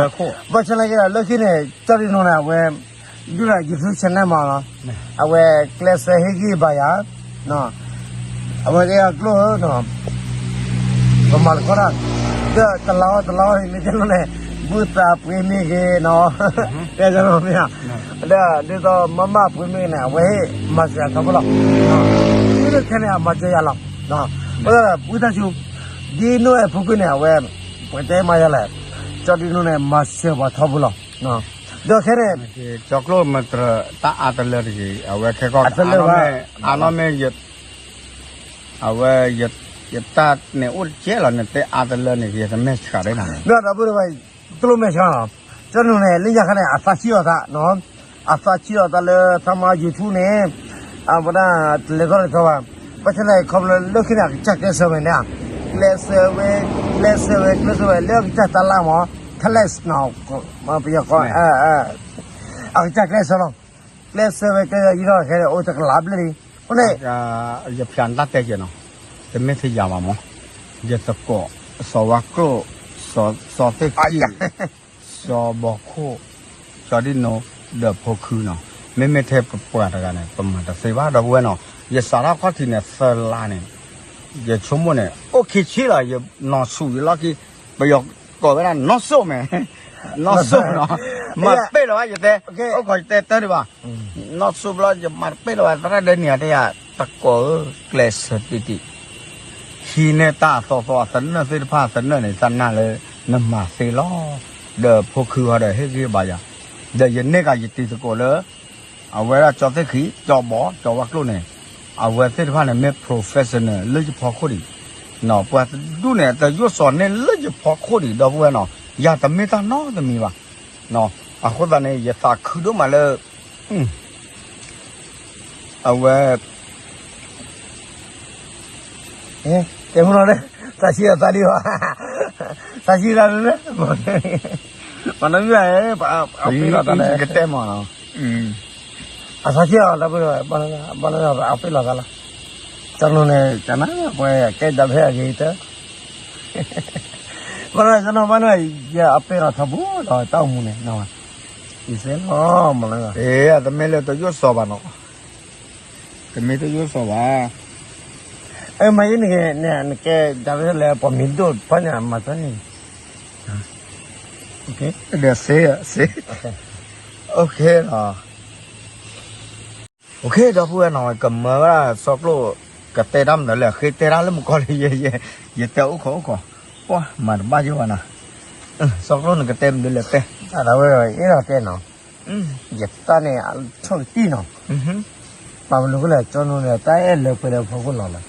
ဆၣ်သနာ်က့ဒီး လၢခံန့ၣ် ကၠီဒုနိန့ၣ် အဝဲ ဒုးဒီး YouTube channel မးလီၤ, အဝဲကျဲးစၢးဟ့ၣ်ဂံၢ်ဘါယၤ အဝဲကဲအကျိၣ်ဧၢ, ပမၤတခီတၢ်, ဒီးတလါအီၣ်တလါအီၣ်န့ၣ် မ့ၢ်ကဲလီၤန့ၣ် ဘုသးပှ့ၤမ့ၢ်ဂ့ၤနီၤ, တဲကနီၤမ့ၢ်ဧါ, ဒီးဒ်သိးမၤမၢ်ပှ့ၤမ့ၢ်ဂ့ၤန့ၣ် အဝဲဟ့ၣ်မၤစၢၤယၤထီဘိလီၤ, ဒ်သိးခဲန့ၣ် အမၤစၢၤယၤလီၤ, အဃိသတးဒီး ဝံသးစူၤ ဒ်နိအဲၣ်ဖူကွံာ်န့ၣ် အဝဲ ပကတဲမၤယၤလဲၣ်, ကၠီဒ်နိန့ၣ် မၤစၢၤပှၤထီဘိလီၤ, ဒီးခဲန့ၣ် ကၠီကျိၣ်မတြၢၤတၢ်အါတလၢတဂ့ၤ, အဝဲခဲကီၢ်အါနီၢ်မ့ၢ် အါနီၢ်မ့ၢ် အဝဲ ယတၢ်န့ၣ်အိၣ်တကဲလီၤ, နတဲအါတလၢန့ၣ် ယတမဲာ်ဆှးဒၣ်နၤန့ၣ်, ဒီးဒီပုၢ်ဝဲၢ် ကျိၣ်မဲာ်ဆှးလီၤ, ကၠီဒ်နိန့ၣ် လၢညါခါန့ၣ် အသးဆံးအီၤသး, အသးဆံးအီၤသးလၢသးမၤ YouTube န့ၣ်, အဝဲဒၣ်တလဲၤထီၣ်လဲၤထီဘၣ်, ဘၣ်ဆၣ်သနာ်က့ ခီဖျိလၢခံန့ၣ် အကစၢ်ကျဲးစၢးဝဲန့ၣ်, ကျဲးစၢးဝဲ, ကျဲးစၢးဝဲ, ကျဲးစၢးဝဲ လၢအကစၢ်တၢ်လၢ်မး, ခ Palace နီၤ, ပယီၤကီး, အကစၢ်ကျဲးစၢးလီၤ, ကျဲးစၢးဝဲကျဲးစၢးယံၤလီၤ ခဲအိၣ်တကလးဘျဲၣ်လံ, အဃိန့ၣ် ယဖျါနတၢ်တဲကဲနီၤ, တမ့ၢ်ထဲယၤဘၣ်မး, ယသကိး, စီၤဝါကျိၣ်, စီၤသ့ၣ်ခံ, စီၤဘီခိၣ်, စီၤဒံနိ, ဒီးဖိခုနီၤ, မ့မ့ၢ်ထဲပပှၤတဂၤန့ၣ် ပမၤတသ့ဘၣ် ဒီပုၢ်ဝဲၢ်နီၤ, ယစးထီၣ်ခီၣ်ထံးန့ၣ် သၢလါန့ၣ်, ယဆိကမိၣ်န့ၣ် အိၣ်ခံဆံလီၤ, ယနီၢ်ဆူၣ်ယလီၢ်ခံ, ပယီၤကိးဝဲဒၣ် နီၢ်စိၣ်မဲာ်, နီၢ်စိၣ်နီၤ, မၤတပ့ၢ်လၢၤဘၣ်ယတဲ, အိၣ်ခိးယတဲတၢ်ဒံးဘၣ်, နီၢ်စိၣ်ဘျီ ယမၤတပ့ၢ်လၢၤဘၣ် သရၣ်ဒဲနံၤဧါတဲယၤ, သကိးဧၢ, ကျဲးစၢးတံၢ်တံၢ်, ဟံးန့ၢ်တၢ်အသီသီအသနၢၣ်သ့ၣ်တဖၣ်အသနၢၣ်န့ၣ် သနာ်လၢနမၤသ့လီၤ, ဒီးဖိခုဟီဒီးဟ့ၣ်ဂံၢ်ဘါယၤ, ဒီးယန့ၢ်ကၤယတံၤသကိးလၢ အဝဲဒၣ်ကၠီသ့ၣ်ခံ, ကၠီဘီ, ကၠီဝါကျိၣ်န့ၣ်, အဝဲသ့ၣ်တဖၣ်န့ၣ် မ့ၢ် professional လၢယဖီခိၣ်ဒံး, ပှၤတဒူၣ်န့ၣ် တယိၣ်စီၤန့ၢ်လၢယဖီခိၣ်ဒံး ဒီပုၢ်ဝဲၢ်နီၤ, ယၤတမ့ၢ်တၢ်နီတမံၤဘၣ်, အဃိသတးန့ၣ် ယသးခုဒိၣ်မးလၢ အဝဲ တဲမနီၤ, သးဆံးအသးလံဘၣ်, သးဆံးတၢ်လၢ, ပနီၤမံဘၣ်, အပ့ၢ်လီၤသးလၢ, ကတဲမနီၤ, အသးဆံးအီၤလၢ, ဘၣ်လၢအပ့ၢ်လီၤသးလီၤ, ကၠီနူန့ၣ် ကနၣ်ပှဲၤကဲဒၣ်ဖဲအဂ့ၤတၢ်, ဘၣ်လၢကၠီနူဘၣ်န့ၣ်, ယအပ့ၢ်လီၤထီဘိလီၤ တၢ်အိၣ်မူန့ၣ်, ယစဲလီၤမနီၤ, တမ့ၢ်လၢတယိၣ်စီၤဘၣ်နီၤ တမ့ၢ်တယိၣ်စီၤဘၣ်, မၤယံၤန့ၣ်, နကဲဒၣ်ဝဲလၢပှၤမံၤဒိၣ်တဖၣ်န့ၣ် မၤသၢနံၤ, ဒီးစ့, စ့, အိၣ်ခ့လီၤ, အိၣ်ခ့ ဒီပုၢ်ဝဲၢ်နီၤ ကမၢဝဲဒၣ်စီၤကျိၣ်, ကတဲတၢ်မနုၤလဲၣ် ဃ့တဲတၢ်လၢမုၢ်ကီၢ်လံ, ယတဲအိၣ်ခိးအိၣ်ခိး, ပှၤမၤတဘၣ်ယိၣ်ဘၣ်နီၤ, စီၤကျိၣ်နကတဲမနုၤလဲၣ်တဲ, အဝဲအ့ၣ်ဒီးတဲနီၤ ယတၢ်န့ၣ် အဆိၣ်ကတံၢ်နီၤ, ပာ်မနုၤဃိလဲၣ် ကၠီနူန့ၣ် တၢ်အဲၣ်လၢပှဲၤဒီးဖီခိၣ်လီၤလီၤ,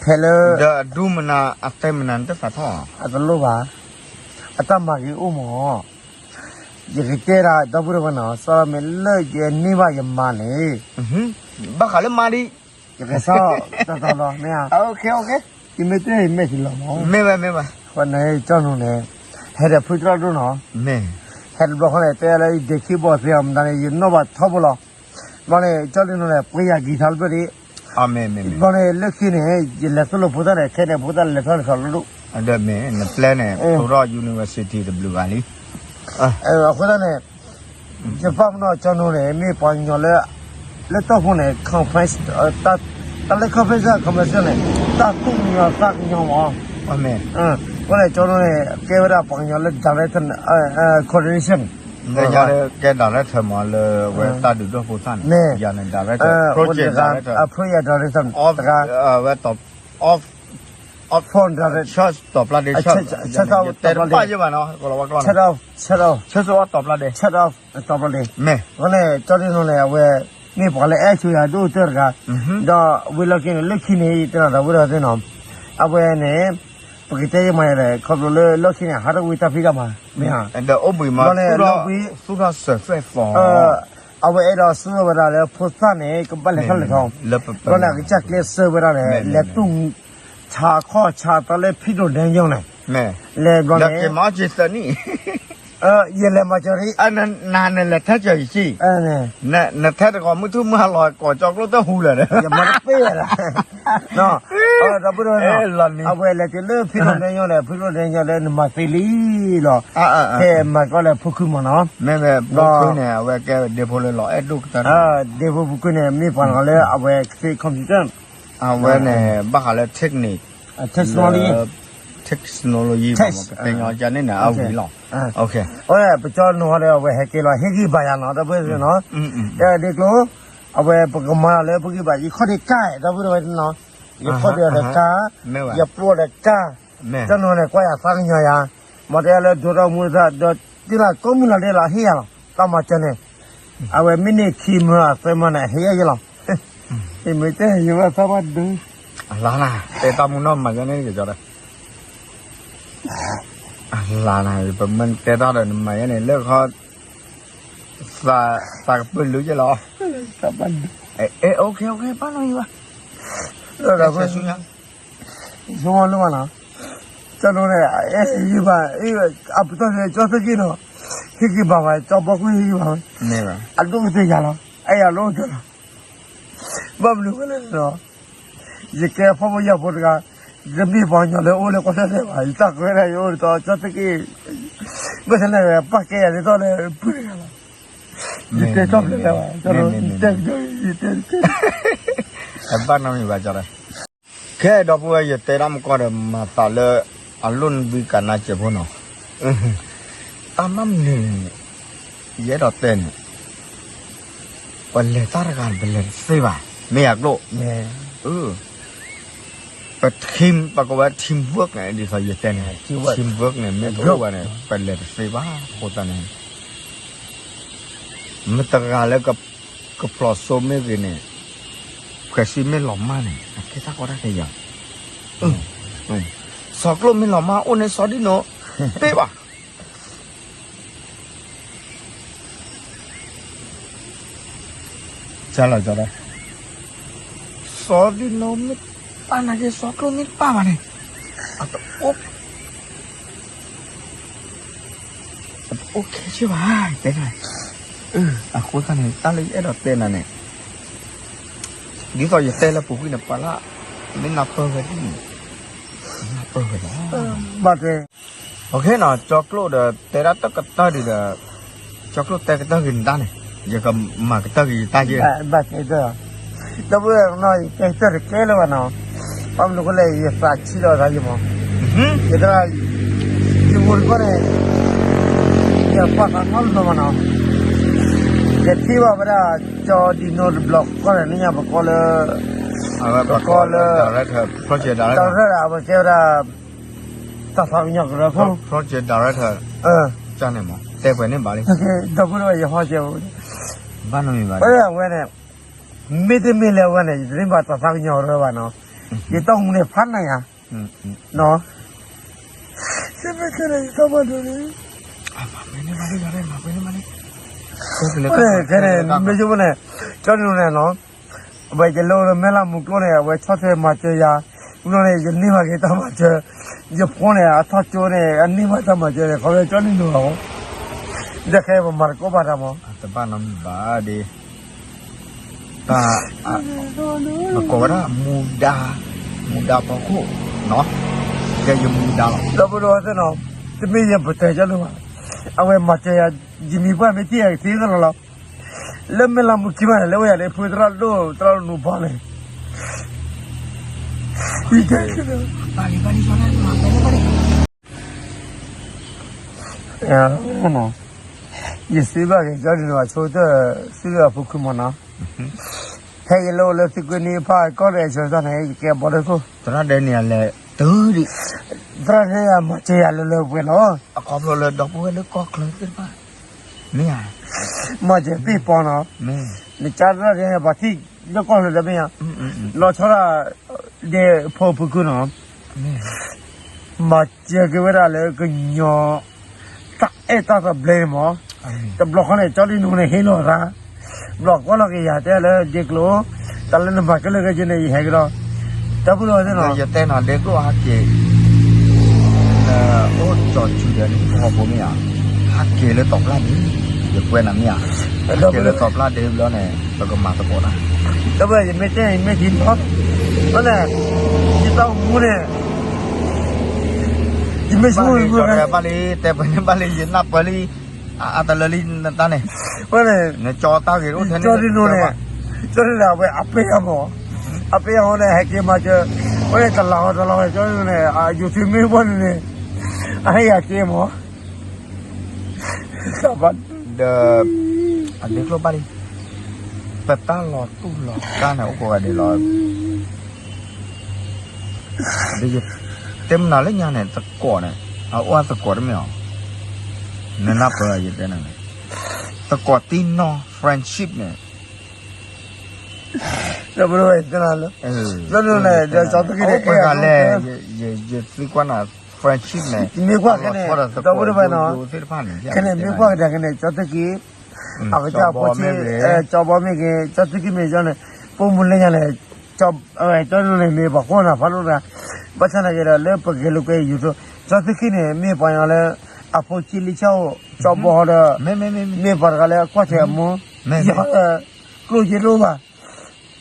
ဖဲလၢ ဒီးအဒူမနၤ အတဲမနၤ နတသးထီၣ်, အတလိၣ်ဘၣ်, အတၢ်မၤဂ့ၤအိၣ်မး, ယကတဲဒၣ် ဒီပုၢ်ဝဲၢ်နီၤ စီၤမ့ၢ်လၢယန့ၢ်ဘၣ်ယမါန့ၣ်, ဘၣ်ဃးလၢမါဒံး, ယကစၢ်တီတီလီၤ မ့ၢ်ဧါ, ယမ့ၢ်တဲယမဲာ်ထံလီၤမး, မ့ၢ်ဝဲမ့ၢ်ဝဲ, ဃိန့ၣ် ကၠီနူန့ၣ် ဟဲဒီးဖုတြီၢ်ဒိၣ်နီၤ, ဟဲတဘျီဃီန့ၣ် တဲလၢယဒ့ခံဘီၣ်သ့အီၤမတၤန့ၣ် ယနီၣ်ဘၣ်ထီဘိလီၤ, ဘျီန့ၣ် ကၠီနူန့ၣ် ပှ့ၤယၤကံၤထါလၢဘျီၣ်ဒံး, ဘျီန့ၣ် လၢခံန့ၣ် ယလဲၤသိၣ်လိဖိသၣ်န့ၣ် ခဲန့ၣ်ဖိသၣ်လဲၤထီၣ်လဲၤထီၣ်လၢဒိၣ်, ဒီးမ့ၢ်နပျဲန့ၣ် ဖိထီၣ် university တဘျုးဂၤလံ, အဃိသတးန့ၣ် ယပာ်မနီၤကၠီနူန့ၣ် မ့ၢ်ပှၤကညီလၢ လၢတီၢ်ဖိန့ၣ် conference, တၢ်လၢ conference conference န့ၣ် တၢ်သူၣ်ကညီၤသးကညီၤမး, အဃိန့ၣ် ကၠီနူန့ၣ် ကဲဝဲဒၣ်ပှၤကညီလၢ director, coordination, ကဲ director မးလၢဝဲတၢ်ဒုးဒိၣ်ဖိသၣ်န့ၣ် မ့ၢ် ယၤန့ၣ် director, project director, project director တဂၤ, ဝဲ phone director, church တီၤပျၢ်ဒ့ church, ယတဲတဘၣ်ယဘၣ်နီၤ, church, church, church တီၤပျၢ်ဒ့, မ့ၢ် အဃိန့ၣ် ကၠီနူန့ၣ် အဝဲ မ့ၢ်ပှၤလၢအဲၣ်ဆိယၤဒိၣ်ကတၢၢ်တဂၤ, ဒီးဝံၤလီၢ်ခံန့ၣ် လၢခံန့ၣ် ယတဲလီၤဒီးဝဲဒၣ်သ့ၣ်နီၤ, အဝဲန့ၣ် ပကတဲယမၤယၤဒီး ခီဖျိလၢလီၢ်ခံန့ၣ် ဟးထီၣ်ဝံၤတၢ်ဖံးတၢ်မၤ, မ့ၢ်ဧါ, ဒီးအိၣ်ဘှံးမး ဘျီန့ၣ် လီၢ်ဘှံး သူၣ်ထီၣ်စၢၤသွဲၣ်သီ အဝဲအဲၣ်ဒိးစံးဝဲဒၣ်လၢဖိသၣ်န့ၣ် ကဘၣ်လဲၤထီၣ်လဲၤထီ, ဘျီန့ၣ် အကစၢ်ကျဲးစၢးဝဲဒၣ်န့ၣ် လဲၤတူၢ်ဆါခီၣ်ဆါသီလၢဖံဒိၣ်ဒဲညိန့ၣ်, လဲၤဘျီန့ၣ် ယလဲၤမၤစၢၤရံ, နလဲၤထၢကၢၤယစံ, နထဲတဂီၤမုၢ်ထူၣ်မုၢ်ဟါလီၤ ကိးကၠီကျိၣ်တၢ်ဟူလၢာ်ဒီး ယမၤတပ့ၢ်ဝဲဒၣ်, ဒီပုၢ်ဝဲၢ်နီၤ, အဝဲလဲၤတုၤလၢဖံဒိၣ်ဒဲညိန့ၣ် ဖံဒိၣ်ဒဲညိလၢနမၤသ့လံလီၤ, ခဲမၤကီလၢဖိခုမ့ၢ်နီၤ, မ့မ့ၢ်ဖိခုန့ၣ် အဝဲကဲဒ့ဖိလၢလီၤအဲၣ်ဒိၣ်ကတၢၢ်, ဒ့ဖိဖိခုန့ၣ် မ့ၢ်ပှၤတဂၤလၢအဝဲသ့ computer, အဝဲန့ၣ် ဘၣ်ဃးလၢ technique, technology, technology ပှၤကတဲညီကန့ၣ်န့ၣ် အဝံၤလီၤ, အဝဲပကၠီနူဟီဒီး အဝဲဟဲက့ၤလီၤ ဟ့ၣ်ဂံၢ်ဘါယၤနီၤ ဒီပုၢ်ဝဲၢ်နီၤ, တဲဒ့ကျိၤ, အဝဲပကမၤလီၤလၢပဂံၢ်ဘါ ယခီၣ်ဒ့ကါ ဒီပုၢ်ဝဲၢ်နီၤ, ယခီၣ်ဒ့ဒီးကါ, ယပျိဒီးကါ, ကၠီနူန့ၣ် ကွၢ်ယၤသးကညီၤယၤ, မ့ၢ်တဲလၢဒိၣ်ထီၣ်မူထီၣ်ဒီး တုၤလၢကိးမုၢ်လီၤဒဲးလီၤ ဟ့ၣ်ယၤလီၤ တၢ်မၤစၢၤန့ၣ်, အဝဲမ့ၢ်န့ၢ်ခံမၢအသၢမၢန့ၣ် ဟ့ၣ်ယၤယဲလီၤ, မ့ၢ်တဲယဝဲသးဘၣ်ဒုး, အလါနၤ တဲတၢ်မူနီၢ်မၤယဲန့ၣ်ကဒီး အလါနၤ ပမ့ၢ်တဲတၢ်ဒီးနမၤယဲန့ၣ် လၢခီ သးကပၢၢ်လုယဲလီၤ, သးဘၣ်ဒုး, အဲ OK OK ဘၣ်နီၤယဘၣ်, လၢဒၣ်ဖဲ ဆိကမိၣ်လၢမးနီၤ, ကၠီနီၤန့ၣ် အဲၣ်ဟ့ၣ်ဂံၢ်ဘါ, အပတီၢ်န့ၣ် ကၠီသ့ၣ်က့နီၤ, ဟ့ၣ်ဂံၢ်ဘါဝဲ, ကၠီဘီကွံာ်ဟ့ၣ်ဂံၢ်ဘါဝဲ, အဒိၣ်ကတၢၢ်ယၤလီၤ, အဲၣ်ယၤလီၤကၠီလီၤ, ဘၣ်မနုၤဝဲလဲၣ်နီၤ, ယကဲဖှီၣ်ဖိယာ်ဖိတဂၤ, ယတမ့ၢ်ပှၤကညီလၢအိၣ်လၢကီၢ်စဲၣ်ဘၣ်, ယတၢ်ကွဲဒၣ်ယအိၣ်ဒ်သိး ကၠီသ့ၣ်က့, ဘၣ်ဆၣ်န့ၣ် ပၢ်ကဲယၤဒ်သိးလၢပုၢ်တဂၤလီၤ, ယတဲထီၣ်ဖျဲးလၢၤဘၣ်, ယတဲတက့ၢ်, ယတဲတက့ၢ်, အဘၣ်နီတမံၤဘၣ်ကၠီဒီး ခဲဒီပုၢ်ဝဲၢ် ယတဲဒၣ်မကီၢ်ဒီး မၤသးလၢ အလိၣ်နဘုကနါစဲးဖိနီၤ, တၢ်မနုၤန့ၣ် ယအဲၣ်ဒိးတဲန့ၣ်, ပလဲၤတၢ်တဂၤန့ၣ် ပလဲၤတသ့ဘၣ်, မ့ၢ်ယၤကျိၣ်, ပ team ပကဝဲ team work န့ၣ် ဒ်သိးယတဲန့ၣ် team work န့ၣ် မ့ၢ်တအိၣ်ဘၣ်န့ၣ် ပလဲၤတသ့ဘၣ်, အဃိသတးန့ၣ် မတၤတဂၤလၢ ကဖျိးစိမ့ၢ်ဂ့ၤန့ၣ်, ဖှဲးစံမ့ၢ်လီၤမၢ်န့ၣ် အကဲတၢ်ကီတၢ်ခဲယၤ, စီၤကျိၣ်မ့ၢ်လီၤမၢ်အိၣ်န့ၣ် စီၤဒံနိ ပ့ၢ်ဘၣ်, ကလီၤကဒီး, စီၤဒံနိမ့ၢ်ပာ်နာ်က့ စီၤကျိၣ်မ့ၢ်ပာ်ဘၣ်န့ၣ်, အတအိၣ် အတအိၣ်ခဲဆ့ဘၣ်, တဲနၤ, အဃိသတးန့ၣ် တၢ်လၢယအဲၣ်ဒိးတဲနၤန့ၣ်, ဒ်သိးယတဲလၢပူၤကွံာ်န့ၣ် ပှၤလၢ မ့ၢ်နၢ်ပၢၢ်ဝဲဒ်န့ၣ်, နၢ်ပၢၢ်ဝဲလီၤ, ဘၣ်တဲ, အနီၤ ကၠီကျိၣ်ဒီး တဲဒၣ်တကတၢၢ်ဒံးဒီး, ကၠီကျိၣ်တဲကတၢၢ်ဂ့ၤနတၢ်န့ၣ်, ယကမၤကတၢၢ်ဂ့ၤယတၢ်ယဲ, ဘၣ်တဲ, ဒီပုၢ်ဝဲၢ်နီၤ ယတဲကတၢၢ်တကဲလၢၤဘၣ်နီၤ, ဘၣ်မနုၤအဃိလဲၣ် ယသးဆံးလီၤသးယံၤမး, ယသရၣ်, ယမူတကီၢ်န့ၣ်, ယပာ်သးနီတဘျီမးနီၤ, ယထံၣ်ဘၣ်ဝဲဒၣ် ကၠီဒံနိတဘျီဃီန့ၣ် နညါပကိးလၢ, ပကိးလၢ, တၢ်ရၢၢ်ဒၣ် အဝဲကဲဝဲဒၣ် တၢ်သးကညီၤကရၢခိၣ်, တဲပှဲၤန့ၣ်ဘၣ်လံ, ဒီပုၢ်ဝဲၢ်ယဟီၣ်ကဲ, ဘၣ်နီတမံၤဘၣ်, အဝဲန့ၣ်, မ့တမ့ၢ်လၢအဝဲန့ၣ် ယတန့ၢ်ဘၣ်တၢ်သးကညီၤကရၢဘၣ်နီၤ, ယတၢ်မူန့ၣ်ဖးနၤယၤ, နီၤ, ခဲန့ၣ် မ့ၢ်ဆိကမိၣ်န့ၣ်, ကၠီဒံနိန့ၣ်နီၤ, အဝဲယလဲၤအိၣ်လၢမဲၢ်လးမူကျိန့ၣ် အဝဲဆီၣ်ထွဲမၤစၢၤယၤ, မ့ၢ်န့ၣ် ယန့ၢ်ဘၣ်က့ၤတၢ်မၤစၢၤ, ယဖိန့ၣ် အထီၣ်ကၠိန့ၣ် အန့ၢ်ဘၣ်တၢ်မၤစၢၤန့ၣ် ခီဖျိကၠီဒံနိလီၤ, ဒီးခဲအံၤပမၤတကိးဘၣ်တၢ်မး, တဘၣ်နီတမံၤဘၣ်ဒ့ တၢ်, ပကိးဝဲဒၣ်မူဒါ, မူဒါဖီခိၣ်, ကဲယမူဒါလီၤ, ဒီပုၢ်ဝဲၢ်သ့ၣ်နီၤ, တမ့ၢ်ယပတဲကၠီဒံနိဘၣ်, အဝဲမၤစၢၤယၤ, ယမံၤပှၢ်မ့ၢ်ထံၣ်ယၤကသံသလီၤလီၤ, လၢမဲၢ်လးမူခံမးန့ၣ် လၢဝဲယၤန့ၣ် ဖုသရၣ်ဒိၣ်သရၣ်ဒိၣ်နူၤဖီန့ၣ် ယစံးဘၣ်က့ၤ ကၠီဒံနိ အဆိကတၢၢ် သုးအပူၤကွံာ်မးနီၤ, ဖဲယလဲၤအိၣ်လၢသုးကွ့နံၤဖးကီၢ်ဒီး အဆၢကတီၢ်န့ၣ် ယကဲဘီဒၢခိၣ်, သရၣ်ဒဲန့ၣ်လဲၤတုၤဒံး, သရၣ်ဒဲယၤမၤစၢၤယၤလၢလၢပှဲၤပှဲၤလီၤ, အခီဖျိလၢဒီပုၢ်ဝဲၢ်လၢကီၢ်ချၢသ့ၣ်တဖၣ်, မ့ၢ်ဧါ, မၤစၢၤသ့ၣ်ပီနီၤ, နကသရၣ်ဒဲန့ၣ် ပှၤထံၣ်လၢကီၢ်ချၢဒီးမ့ၢ်ဧါ, လီၤဆီဒၣ် ဒဲဖိပူၤကွံာ်နီၤ မၤစၢၤက့ၤဝဲဒၣ်လၢကညီ တၢ်အဲၣ်တၢ်သဘျ့န့ၣ်မး, တဘျီဃီန့ၣ် ကၠီဒံနိန့ၣ် ဟ့ၣ်လီၤသး, ဘျီကွၢ်လီၤက့ၤယၤတဲလၢဒ့ကျိၤ, တၢ်လၢနမၤကဲလၢကဲက့န့ၣ် ယဟဲကဒီး, တၢ်ပူၤလီၤသ့ၣ်နီၤ, ယတဲနီၤ ဒ့ကျိၤဟးက့ၤ, အိၣ်ကၠီၤဆူဒီးနဟံၣ်ဖိဃီဖိမ့ၢ်ဧါ, ဟးက့ၤလၢတီၤပျၢ်ဒ့, ယကွဲးနၤမ့ၢ်ဧါ, ဟးက့ၤလၢတီၤပျၢ်ဒ့ဘျီန့ၣ် ပကမၤသကိးတၢ်, တၢ်ပူၤယမ့ၢ်တဲယမ့ၢ်ထံၣ်လီၤ, ဘၣ်လဲၣ်, ယတၢ်မူန့ၣ် ယမ့ၢ်ဆိကမိၣ်ဘၣ်လံ, တဲပှဲၤန့ၣ်ဘၣ်လံ, ယနၢ်ပၢၢ်လံ, အအါတလၢလံနတၢ်န့ၣ်, ဝဲန့ၣ်, နကၠီတၢ်ဂ့ၤအိၣ်ထဲန့ၣ်, ကၠီဒံနိန့ၣ်, ကၠီဒံနိန့ၣ် အပ့ၢ်အမီၢ်, အပ့ၢ်အမီၢ်န့ၣ် ဟဲက့ၤမၤစၢၤ, ဝဲန့ၣ်တလးဟီတလးဟီ ကၠီဒံနိန့ၣ် အ YouTube မ့ၢ်ဘၣ်န့ၣ်န့ၣ်, အဟဲယၤက့ၤမီၢ် ဒီး အဒ့ကျိၤဘၣ်လံ, ပတၢ်လီၤတူၢ်လီၤကာ်န့ၣ် အိၣ်ကိးဂၤဒဲးလီၤ, ဒီးယတဲမနုၤလၢညါန့ၣ် သကိးန့ၣ်, အအိၣ်သကိးတမ့ၢ်အီၤ, နနၢ်ပၢၢ်ယတဲနၤန့ၣ်, သကိးတံၢ်နီၢ် friendship န့ၣ် ဒီပုၢ်ဝဲၢ်တဲနၤလၢ, ဒီပုၢ်ဝဲၢ်တဲနၤလၢ, ယသံကွၢ်နၤ friendship န့ၣ်, မ့ၢ်ကွၢ်ခဲန့ၣ်, ဒီပုၢ်ဝဲၢ်နီၤ, ခဲန့ၣ်မ့ၢ်ကွၢ်ကဒါက့ၤန့ၣ် ကၠီသ့ၣ်က့ၤ, အကစၢ်ဖိဆံး, ကၠီဘီမ့ၢ်ဂ့ၤ, ကၠီသ့ၣ်က့ၤမ့ၢ်ကၠီန့ၣ်, ပိာ်မုၣ်လၢညါန့ၣ်, ကၠီဒံနိန့ၣ်မ့ၢ်ပှၤဃိနၤဖးဒိၣ်တဂၤ, ဘၣ်ဆၣ်သနာ်က့ဒီး လၢပဂဲၤလိာ်ကွဲ YouTube ကၠီသ့ၣ်ခံန့ၣ် မ့ၢ်ပှၤညီလၢ အဖိကံလံဆၣ်အိၣ် ကၠီဘီဒီး မ့ၢ်ပှၤတဂၤလၢအကွၢ်ထွဲအမူ ယၤဒီး ကျိၣ်ယ့လိၣ်ဘၣ်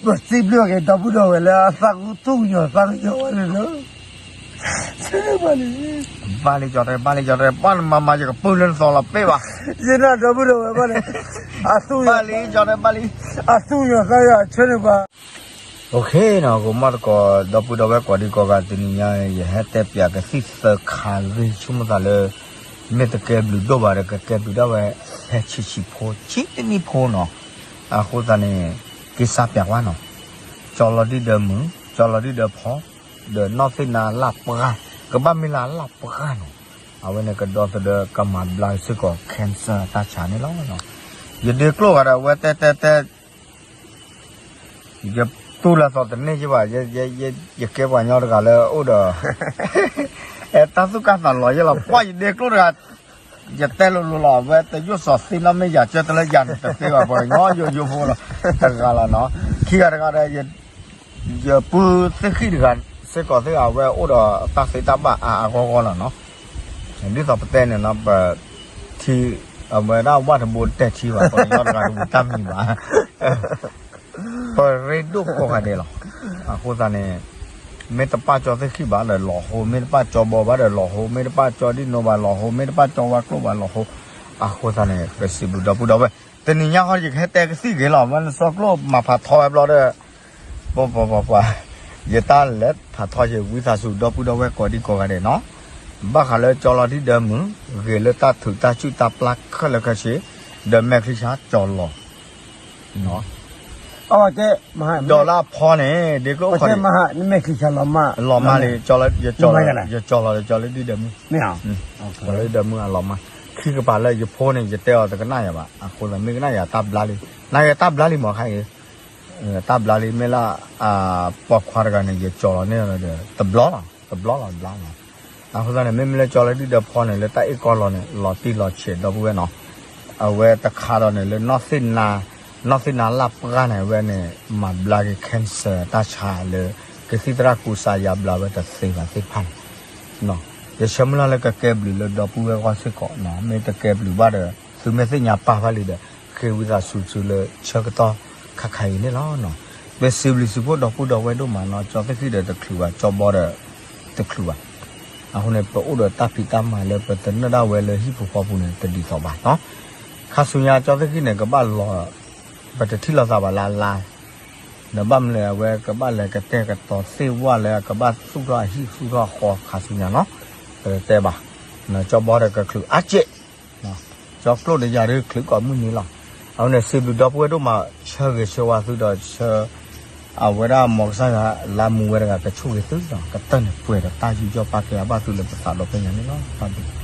ပစံးဘျုးက့ၤ ဒီပုၢ်ဒီဝဲၢ်လၢအသးကူထူၣ်ကညီၤသးကညီၤဝဲန့ၣ်လီၤ. ဆၢန့ၣ်ဘၣ်လံ, ဘၣ်လံကၠီတဲ ဘၣ်လံကၠီတဲ ဘၣ်နမၤမၤ ယကပုၢ်လၢနသီလီၤပ့ၢ်ဘၣ်, ယနာ်ဒီပုၢ်ဒီဝဲၢ်ဘၣ်န့ၣ် အသူၣ်ဘၣ်လံကၠီတဲ ဘၣ်လံ, အသူၣ်ကညီၤသးကညီၤ ဆၢန့ၣ်ဘၣ်. အိၣ်ခ့နီၤ ကမီၣ်သကိး ဒီပုၢ်ဒီဝဲၢ်ကိးဒံကိးဂၤ တနံၤညါ ယဟဲတဲပၠးကသံၣ်သၢခါဂ့ၤ ဆိကမိၣ်သးလၢ မ့ၢ်တကဲဘျုးဒိၣ်ဘၣ်ဒီး ကကဲဘျုးဒၣ်ဝဲ ဖဲဆံးဆံးဖိ ဆံးတနံၣ်ဖိနီၤ, အဃိသတးန့ၣ် က့ၤစါပၠးကွၢ်နီၤ, ကၠီလီၤဒံၣ်ဒီးမုၢ် ကၠီလီၤဒံၣ်ဒီးဖီ ဒီးနီၢ်သ့ၣ်နါလၢ်ပှၢ် ကဘၣ်မ့ၢ်လၢလၢ်ပှၢ်နီၤ, အဝဲန့ၣ်ကဒီသဒၢကမၤဘျါစ့ၢ်ကီး cancer တၢ်ဆါန့ၣ်လီၤ. ယဒ့ကျိၣ်ဂၤဒီး အဝဲတဲတဲတဲ ယတူၢ်လၢသီတန့ၢ်က့ဘၣ်, ယကဲပှၤညီတဂၤလၢအိၣ်ဒီး တၢ်သူၣ်ကၢ်သးလီၤယဲလီၤ, ပှၢ်ယဒ့ကျိၣ်တဂၤ, ယတဲလိၤလိၤလီၤ, အဝဲတယိၣ်စီၤသ့နီတမ့ၢ်ယၤ ကၢတလၢယၤန့ၣ်တသ့ဘၣ်, ပှၤကညီယိယိဖိလီၤ, တဂၤလီၤနီၤ, ခံဂၤတဂၤဒီး ယပုၢ်သ့ၣ်ဃံၣ်တဂၤ စ့ၢ်ကီးသ့ၣ် အဝဲအိၣ်ဒီးတၢ်သ့တၢ်ဘၣ်အါအါဂီၢ်ဂီၢ်လီၤနီၤ, ဒ်သိးပတဲန့ၣ်နီၤ ပထံ အဝဲဒၣ်ဝၣ်တဘိတဲာ်ထံဘၣ်, ပှၤကညီတဂၤတဝံၤတၢ်မံၤဘၣ် ပရ့ဒိၣ်ကိးဂၤဒဲးလီၤ. အဃိသတးန့ၣ် မ့ၢ်တပၣ်ကၠီသ့ၣ်ဃံၣ်ဘၣ်ဒီးလီၤဟိ, မ့ၢ်တပၣ်ကၠီဘီဘၣ်ဒီးလီၤဟိ, မ့ၢ်တပၣ်ကၠီဒံၣ်နိဘၣ်လီၤဟိ, မ့ၢ်တပၣ်ကၠီဝါကျိၣ်ဘၣ်လီၤဟိ, အဃိသတးန့ၣ် ပစံးဘျုးဒီပုၢ်ဒီဝဲၢ်, တနံၤညါဃီယကဟဲတဲကသံၣ်ဂ့ၤလီၤ, မ့ၢ်နစီကျိၣ်မၤဖးထီဝဲဘျီဒီး ပှၤပှၤပှၤပှၤ ယတၢ်လဲၤဖးထီယဝံသးစူၤ ဒီပုၢ်ဒီဝဲၢ်ကိးဒံကိးဂၤဒဲးနီၤ, ဘၣ်ဃးလၢကၠီလီၤဒံၣ်ဒီးမုၢ် ဂ့ၤလၢတၢ်ထုးတၢ်စုၣ်တၢ်ပျၢ်ခဲလၢာ်ခဲဆ့, ဒီးမဲာ်ချံဆါကၠီလီၤ ဒီးလၢအဖီန့ၣ် ဒ့ကျိၣ်အိၣ်ခီဒံး လီၤမၢ်လံ, ယကၠီလီၤဒံၣ်ဒီးမုၢ်, ကၠီလီၤဒံၣ်ဒီးမုၢ်အလီၤမၢ်, ခံကပၤလၢယဖိန့ၣ် ယတဲအီၤတကနၣ်ယၤဘၣ်, အဃိသတးမ့ၢ်ကနၣ်ယၤတၢ်ဘျါလံ, နၤယၤတၢ်ဘျါလံမးခါအံၤ, တၢ်ဘျါလံ မ့ၢ်လၢ ပိာ်ခွါတဂၤန့ၣ် ယကၠီလီၤန့ၢ်ဒီး တဘျီလီၤ တဘျီလီၤဘျါလီၤ, အဃိသတးန့ၣ် မ့မ့ၢ်လၢကၠီလီၤဒံၣ်ဒီးဖီန့ၣ် လၢတၢ်အ့ၣ်ကီၢ်လီၤန့ၣ် လီၤတံၢ်လီၤဆဲးဒီပုၢ်ဝဲၢ်နီၤ, အဝဲတခါဒီးန့ၣ် လၢ နီၢ်သ့ၣ်နါလၢ်ပှၢ်န့ၣ် အဝဲန့ၣ် မၤဘျါက့ၤ cancer တၢ်ဆါလၢ ကသံၣ်သရၣ်ကူစါယါဘျါဝဲတသ့ဘၣ်သ့ၣ်တဖၣ်န့ၣ်, ယဆၢမုၢ်လၢ်လၢကကဲဘျုးလၢဒီပုၢ်ဝဲၢ်ဂီၢ်စ့ၢ်ကီးနီၤ, မ့ၢ်တကဲဘျုးဘၣ်ဒီး သုမ့ၢ်သ့ၣ်ညါပာ်ဖးလံဒီး ဃ့ဝံသးစူၤသုလၢဆၢကတီၢ်ခါခါအံၤန့ၣ်လီၤ. ပစံးဘျုးစံးဖှိၣ်ဒီပုၢ်ဒီဝဲၢ်ဒိၣ်မးနီၤ, ကၠီသ့ၣ်ဃံၣ်ဒီးတချုးဘၣ်, ကၠီဘီဒီးတချုးဘၣ်, အဃိန့ၣ် ပအိၣ်ဒီးတၢ်ဖံးတၢ်မၤလၢပတနၢၤဒၣ်ဝဲလၢဟံၣ်ပူၤဃီပူၤန့ၣ် တဒ်သိးဘၣ်နီၤ, ခါဆူညါကၠီသ့ၣ်ဃံၣ်န့ၣ် ကဘၣ်လီၤ, ပတထံၣ်လိာ်သးဘၣ်လၢအလါ, ဒီးဘၣ်မနုၤလဲၣ် အဝဲကဘၣ်လဲၤကတဲာ်ကတီၤသ့ၣ်ဝဲလၢကဘၣ်သူၣ်ထီၣ်အဟံၣ်သူၣ်ထီၣ်အဃီခါဆူညါနီၤ, ပတဲဘၣ်, ကၠီဘီဒီးကချုးအါကဲး ကၠီကျိၣ်ဒီးယၤဒုးချုးကိးမုၢ်နံၤလီၤ. အဃိန့ၣ် စံးဘျုးဒီပုၢ်ဝဲၢ်ဒိၣ်မး ဆၢဂ့ၤဆၢဝါသုဒီးဆၢ အဝဲဒၣ်မ်ကစၢ်ယွၤလၢမူဝဲတဂၤကဆိၣ်ဂ့ၤသုဒီး ကတၢၢ်န့ၣ်ပှဲၤဒီးတၢ်ယူးယီၣ်ပာ်ကဲအဘၣ်သုလၢပသးဒီဖျၢၣ်ညါန့ၣ်လီၤ. တၢ်ဘျုး